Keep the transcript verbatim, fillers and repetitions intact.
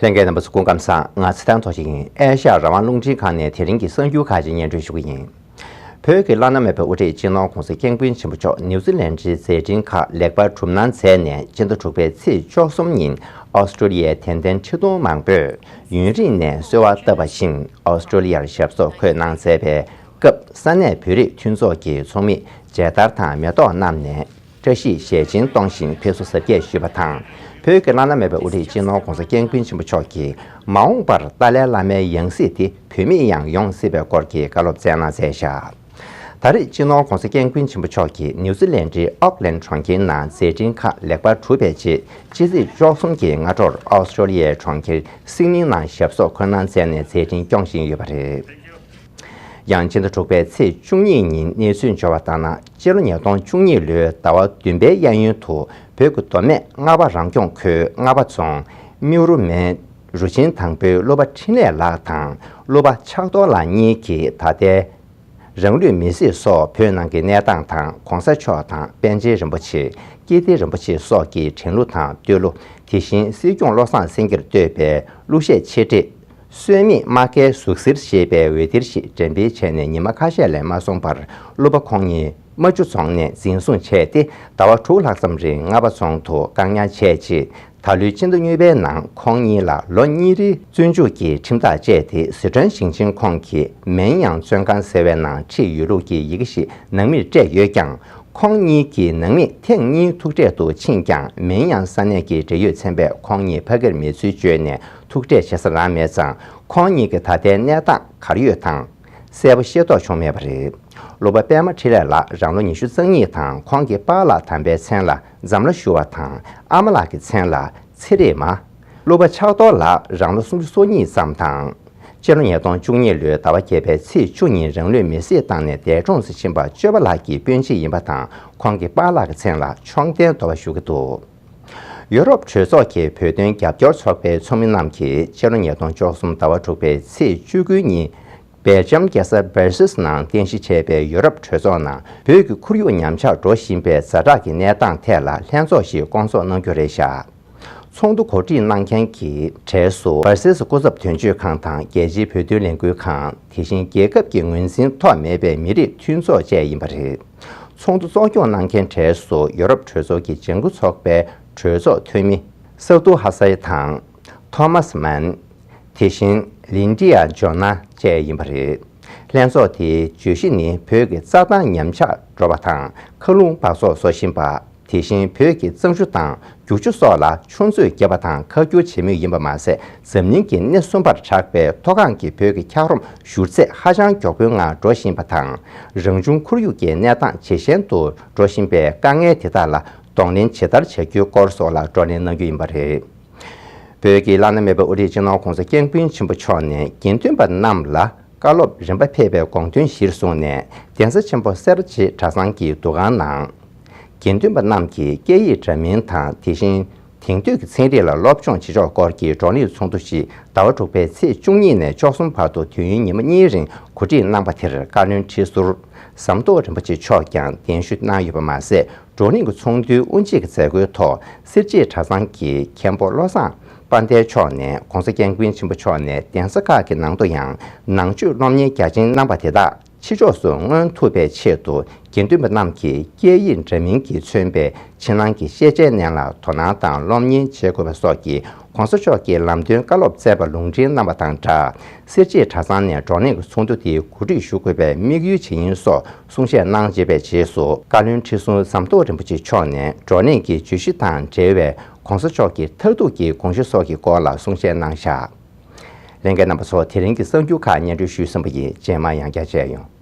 ལྷན་རྒྱས་རྣམ་པ་ཚོ་སྐུ་ཁམས་བཟང་། ང་ཚེ་ཐར་མཐོ་ཞིག་ཡིན། ཨེ་ཤ་ཡ་རང་དབང་རླུང་འཕྲིན་ཁང་ནས་དེ་རིང་གི་གསར་འགྱུར་ཁག་ཅིག་སྙན་སྒྲོན་ཞུ་གི་ཡིན། བོད་ཀྱི་བླ་ན་མེད་པའི་དབུ་ཁྲིད་སྤྱི་ནོར་༧གོང་ས་༧སྐྱབས་མགོན་ཆེན་པོ་མཆོག་ནིའུ་ཛི་ལན་ཌིའི་མཛད་འཕྲིན་ཁག་ལེགས་པར་གྲུབ་གནང་མཛད་ནས། སྤྱི་ཟླ་དྲུག་པའི་ཚེས་བཅུ་གསུམ་ཉིན་ཨོ་སི་ཀྲོ་ལི་ཡའི་དད་ལྡན་ཁྲི་སྟོང་མང་པོས་ཡུན་རིང་ནས་གསོལ་བ་བཏབ་པ་བཞིན། ཨོ་སི་ཀྲོ་ལི་ཡར་ཞབས་སོར་འཁོད་གནང་མཛད་པའི་སྐབས། ས་གནས་བོད་རིགས་མཐུན་ཚོགས་ཀྱི་ཚོགས་མིས་མཇལ་དར་དང་མེ་ཏོག་བསྣམས་ནས། བཀྲ་ཤིས་ཞལ་ཆེམས་གཏོང་བཞིན་ཕེབས་བསུ་གཟབ་རྒྱས་ཞུས་པ་དང་། བོད་ཀྱི་བླ་ན་མེད་པའི་དབུ་ཁྲིད་སྤྱི་ནོར་༧གོང་ས་༧སྐྱབས་མགོན་ཆེན་པོ་མཆོག་གིས། མ་འོངས་པར་ཏཱ་ལའི་བླ་མའི་ཡང་སྲིད་དེ་བོད་མིས་ཡང་ཡོང་སྲིད་པའི་སྐོར་གྱི་བཀའ་སློབ་སྩལ་གནང་མཛད་བཞག་ད་རེས་སྤྱི་ནོར་༧གོང་ས་༧སྐྱབས་མགོན་ཆེན་པོ་མཆོག་གིས་ནིའུ་ཛི་ལན་ཌིའི་ཨོག་ལན་གྲོང་ཁྱེར་ནང་མཛད་འཕྲིན་ཁག་ལེགས་པར་གྲུབ་པའི་རྗེས། ཕྱི་ཚེས་བཅུ་གསུམ་གྱི་སྔ་དྲོར་ཨོ་སི་ཀྲོ་ལི་ཡའི་གྲོང་ཁྱེར་སིད་ནི་ནང་ཞབས་སོར་འཁོད་གནང་མཛད་ནས་མཛད་འཕྲིན་སྐྱོང་བཞིན་ཡོད་པ་རེད། ཡང་སྤྱི་ཟླ་དྲུག་པའི་ཚེས་བཅུ་གཉིས་ཉིན་གནས་ཚུལ་འབྱོར་བ་ལྟར་ན། སྤྱི་ལོ་ཉིས་སྟོང་བཅུ་གཉིས་ལོའི་ཟླ་བ་བདུན་པའི་གཡས་གཡོན་དུ་བོད་ཀྱི་མདོ་སྨད་རྔ་བ་རང་སྐྱོང་ཁུལ་རྔ་བ་རྫོང་སྨེའུ་རུ་མའི་རུ་ཆེན་དང་པོའི་སློབ་པ་འཕྲིན་ལས་ལགས་དང་སློབ་པ་ཕྱག་རྡོར་ལགས་གཉིས་ཀྱིས་ད་ལྟའི་རང་ལུས་མེར་སྲེག་སོགས་བོད་ནང་གི་གནས་སྟངས་དང་། གོང་ས་མཆོག་དང་པཎ་ཆེན་རིན་པོ་ཆེ། ཀིརྟི་རིན་པོ་ཆེ་སོགས་ཀྱི་དྲན་གླུ་དང་བསྟོད་གླུ། དེ་བཞིན་སྲིད་སྐྱོང་བློ་བཟང་སེང་གེར་བསྟོད་པའི་གླུ་གཞས་ཆེད་སྒྲིག་སྲོལ་མེད་རྨ་ཁའི་ཟུག་གཟེར་ཞེས་པའི་འོད་སྡེར་ཞིག་འགྲེམས་སྤེལ་བྱས་ནས། ཉི་མ་ཁ་ཤས་ལས་མ་སོང་བར་སློབ་པ་ཁོང་གཉིས་རྨ་ཆུ་རྫོང་ནས་འཛིན་བཟུང་བྱས་ཏེ། ཟླ་བ་དྲུག་ལྷག་ཙམ་རིང་རྔ་བ་རྫོང་དུ་བཀག་ཉར་བྱས་རྗེས། ད་ལོའི་སྤྱི་ཟླ་གཉིས་པའི་ནང་ཁོང་གཉིས་ལ་ལོ་གཉིས་རེའི་བཙོན་འཇུག་གི་ཁྲིམས་ཐག་བཅད་དེ། ཟི་ཁྲོན་ཞིང་ཆེན་ཁོངས་ཀྱི་མེན་ཡང་བཙོན་ཁང་ཟེར་བའི་ནང་ཁྲིད་ཡོད་ལུགས་ཀྱི་ཡི་གེ་ཞིག་ནང་མིར་སྤྲད་ཡོད་ཀྱང་། ཁོང་གཉིས་ཀྱིས་ནང་མི་ཐེངས་གཉིས་ཐུག་འཕྲད་དུ་ཕྱིན་ཀྱང་། མེན་ཡང་ས་གནས་ཀྱི་འབྲེལ་ཡོད་ཚན་པས་ཁོང་གཉིས་ཕ་གིར་མེད་ཚུལ་བརྗོད་ནས་ཐུག་འཕྲད་བྱེད་ས་རག་མེད་ཙང་། ཁོང་གཉིས་ཀྱི་ད་ལྟའི་གནས་སྟངས་ག་རེ་ཡོད་དང་། གསལ་པོ་ཤེས་རྟོགས་བྱུང་མེད་པ་རེད། སློབ་པ་པད་མ་འཕྲིན་ལས་ལགས་རང་ལོ་ཉི་ཤུ་རྩ་གཉིས་དང་། ཁོང་གི་པཱ་ལགས་དམ་པའི་མཚན་ལ་འཛམ་ལྷ་ཞུ་བ་དང་། ཨ་མ་ལགས་ཀྱི་མཚན་ལ་ཚེ་རིང་མ། སློབ་པ་ཕྱག་རྡོར་ལགས་རང་ལོ་སུམ་ཅུ་སོ་གཉིས་ཙམ་དང་། སྤྱི་ལོ་ཉིས་སྟོང་བཅུ་གཉིས་ལོའི་ཟླ་བ་བརྒྱད་པའི་ཚེས་བཅུ་ཉིན་རང་ལུས་མེར་སྲེག་བཏང་ནས་འདས་གྲོངས་སུ་ཕྱིན་པ་གཅོད་པ་ལགས་ཀྱི་སྤུན་མཆེད་ཡིན་པ་དང་། ཁོང་གི་པཱ་ལགས་ཀྱི་མཚན་ལ་མཆོད་རྟེན་དོར་བ་ཞུ་གི་འདུག་ཡུ་རོབ་གྲོས་ཚོགས་ཀྱི་བོད་དོན་རྒྱབ་སྐྱོར་ཚོགས་པའི་ཚོགས་མི་རྣམས་ཀྱིས་སྤྱི་ལོ་ཉིས་སྟོང་བཅུ་གསུམ་ཟླ་བ་དྲུག་པའི་ཚེས་བཅུ་དགུ་ཉིན་སྦེལ་ཇམ་རྒྱལ་ས་སྦར་སིལ་ནང་རྟེན་གཞི་བྱས་པའི་ཡུ་རོབ་གྲོས་ཚོགས་ནང་བོད་ཀྱི་ཁོར་ཡུག་ཉམས་ཆག་འགྲོ་བཞིན་པའི་ཛ་དྲག་གི་གནས་སྟངས་ཐད་ལ་ལྷན་ཚོགས་ཤིག་བསྐོང་ཚོགས་གནང་རྒྱུ་རེད་བཞག་ཚོགས་འདུ་གོ་སྒྲིག་གནང་མཁན་གྱི་གྲས་སུ་སྦར་སིལ་སྐུ་ཚབ་དོན་གཅོད་ཁང་དང་། རྒྱལ་སྤྱིའི་བོད་དོན་ལས་འགུལ་ཁང་། དེ་བཞིན་རྒྱལ་ཁབ་ཀྱི་ངོས་འཛིན་ཐོགས་མེད་པའི་མི་རིགས་མཐུན་ཚོགས་བཅས་ཡིན་པ་རེད། ཚོགས་འདུ་གཙོ་སྐྱོང་གནང་མཁན་གྲས་སུ་ཡུ་རོབ་གྲོས་ཚོགས་ཀྱི་ལྗང་ཁུ་ཚོགས་པའི་གྲོས་ཚོགས་འཐུས་མི་སཱ་ཏུ་ཧ་སའི་དང་། ཐོ་མཱས་མན། དེ་བཞིན་ལིན་ཌི་ཡ་ཇོ་ན་བཅས་ཡིན་པ་རེད། ལྷན་ཚོགས་དེའི་བརྗོད་གཞི་ནི་བོད་ཀྱི་རྩྭ་ཐང་ཉམས་ཆག་འགྲོ་བ་དང་། མཁའ་རླུང་འབག་བཙོག་བཟོ་བཞིན་པ། དེ་བཞིན་བོད་ཀྱི་གཙང་ཆུ་དང་རྒྱུག་ཆུ་སོགས་ལ་ཆུ་མཛོད་བརྒྱབ་པ་དང་ཁ་བསྒྱུར་བྱེད་མུས་ཡིན་པ་མ་ཟད། འཛམ་གླིང་གི་སྣེ་གསུམ་པར་གྲགས་པའི་མཐོ་སྒང་གི་བོད་ཀྱི་འཁྱགས་རོམ་བཞུར་ཚད་ཧ་ཅང་མགྱོགས་པོའི་ངང་འགྲོ་བཞིན་པ་དང་། རང་བྱུང་ཁོར་ཡུག་གི་གནས་སྟངས་ཇེ་ཞན་དུ་འགྲོ་བཞིན་པའི་དཀའ་ངལ་དེ་དག་ལ་གདོང་ལེན་ཇི་ལྟར་བྱ་རྒྱུའི་སྐོར་སོགས་ལ་བགྲོ་གླེང་གནང་རྒྱུ་ཡིན་པ་རེད། བོད་ཀྱི་བླ་ན་མེད་པའི་དབུ་ཁྲིད་སྤྱི་ནོར་༧གོང་ས་༧སྐྱབས་མགོན་ཆེན་པོ་མཆོག་ནས་དགེ་འདུན་པ་རྣམས་ལ་བཀའ་སློབ་རིམ་པ་ཕེབས་པའི་དགོངས་དོན་གཞིར་བཟུང་ནས། གདན་ས་ཆེན་པོ་སེ་ར་བྱེས་གྲྭ་ཚང་གི་འདུ་ཁང་ནང་། དགེ་འདུན་པ་རྣམས་ཀྱིས་སྐད་ཡིག་འདྲ་མིན་དང་། དེ་བཞིན་དེང་དུས་ཀྱི་ཚན་རིག་ལ་སློབ་སྦྱོང་བྱེད་ཕྱོགས་སྐོར་གྱི་བགྲོ་གླེང་ཚོགས་འདུ་ཞིག་ཟླ་བ་དྲུག་པའི་ཚེས་བཅུ་གཉིས་ནས་བཅུ་གསུམ་བར་དུ་དུས་ཡུན་ཉི་མ་གཉིས་རིང་གོ་སྒྲིག་གནང་པ་དེར། བཀའ་བློན་ཁྲི་ཟུར་ཟམ་གདོང་རིན་པོ་ཆེ་མཆོག་ཀྱང་གདན་ཞུ་གནང་ཡོད་པ་མ་ཟད། བགྲོ་གླེང་གི་ཚོགས་འདུའི་དབུ་འབྱེད་ཀྱི་མཛད་སྒོའི་ཐོག་སེར་བྱེས་གྲྭ་ཚང་གི་མཁན་པོ་བློ་བཟང་དཔལ་ལྡན་མཆོག་ནས། ༸གོང་ས་༸སྐྱབས་མགོན་ཆེན་པོ་མཆོག་ནས་གདན་ས་ཁག་གི་ནང་དུ་ཡང་ནང་ཆོས་སློབ་གཉེར་རྒྱ་ཆེན་གནང་པ་དེ་དག་ཕྱི་ཕྱོགས་སུ་མངོན་ཐུབ་པའི་ཆེད་དུ། དགེ་འདུན་པ་རྣམས་ཀྱིས་སྐད་ཡིག་འདྲ་མིན་གྱིས་མཚོན་པའི་ཕྱི་ནང་གི་ཤེས་བྱའི་གནས་ལ་དོ་སྣང་དང་སློབ་གཉེར་བྱེད་དགོས་པ་སོགས་ཀྱི་༸གོང་ས་མཆོག་གི་ལམ་སྟོན་བཀའ་སློབ་སྩལ་པ་ལུང་འདྲེན་གནང་པ་དང་སྦྲགས། སེར་བྱེས་གྲྭ་ཚང་ནས་བགྲོ་གླེང་གི་ཚོགས་འདུ་དེ་གོ་སྒྲིག་ཞུ་དགོས་པའི་དམིགས་ཡུལ་ཇི་ཡིན་སོགས་གསུང་བཤད་གནང་བྱས་པའི་རྗེས་སུ། བཀའ་བློན་ཁྲི་ཟུར་ཟམ་གདོང་རིན་པོ་ཆེ་མཆོག་ནས་བགྲོ་གླེང་གི་བརྗོད་གཞི་དང་འབྲེལ་བའི་༸གོང་ས་མཆོག་གི་མཐར་ཐུག་གི་དགོངས་གཞི་སོགས་ཀྱི་སྐོར་ལ་གསུང་བཤད་གནང་བཞག་ལྷན་རྒྱས་རྣམ་པ་ཚོ། དེ་རིང་གི་གསར་འགྱུར་ཁག་སྙན་སྒྲོན་ཞུས་ཟིན་པ་ཡིན། རྗེས་མ་ཡང་བསྐྱར་མཇལ་ཡོང་།